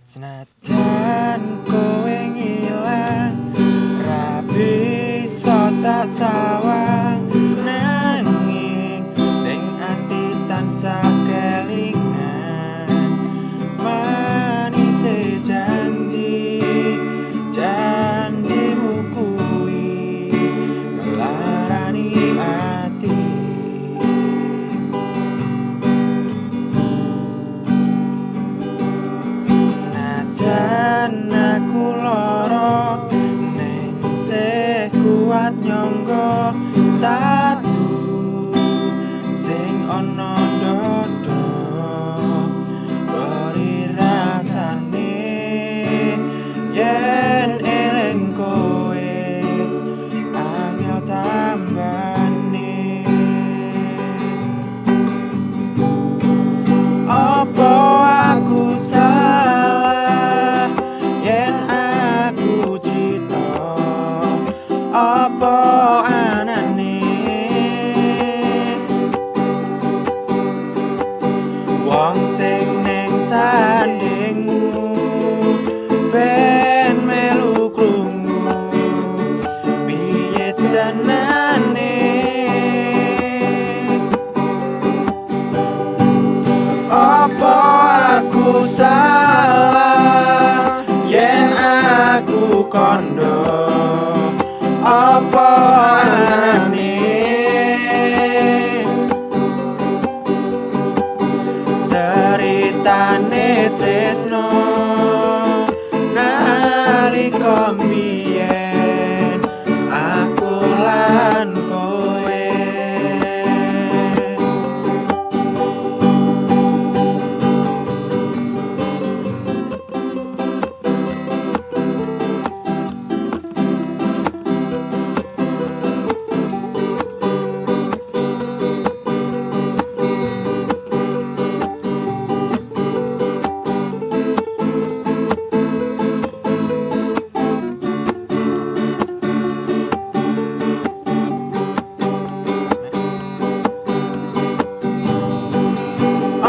Senajan kowe ngilang, ra bisa tak sawang, nanging ning ati tansah kelingan manise janji janjimu kuwi nglarani ati. Senajan aku lara, ning isih kuat nyangga tatu sing ana dada beri rasane yen eling kowe angel tambane. Apa aku salah yen aku crita, apa anane wong sing ning sandingmu ben melu krungu piye tenane? Apa aku salah yen aku kondo, apa anane ceritane tresno nalika mbiyen aku lan kowe?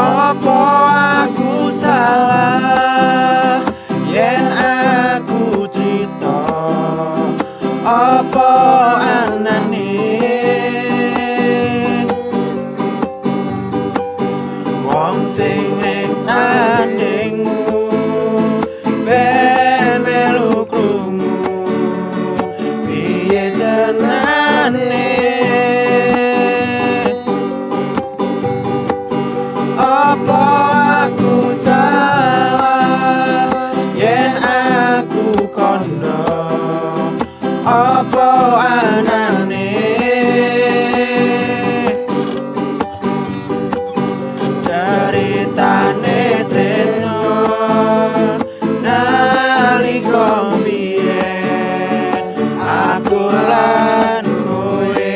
Apa aku salah yen aku crita, apa anane wong sing ning sandingmu ben melu krungu piye tenane? Apa aku salah yen aku kondo, apa anane ceritane tresno nalika mbiyen aku lan kowe?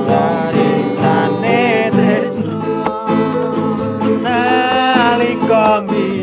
Ceritane tresno nalika mbiyen.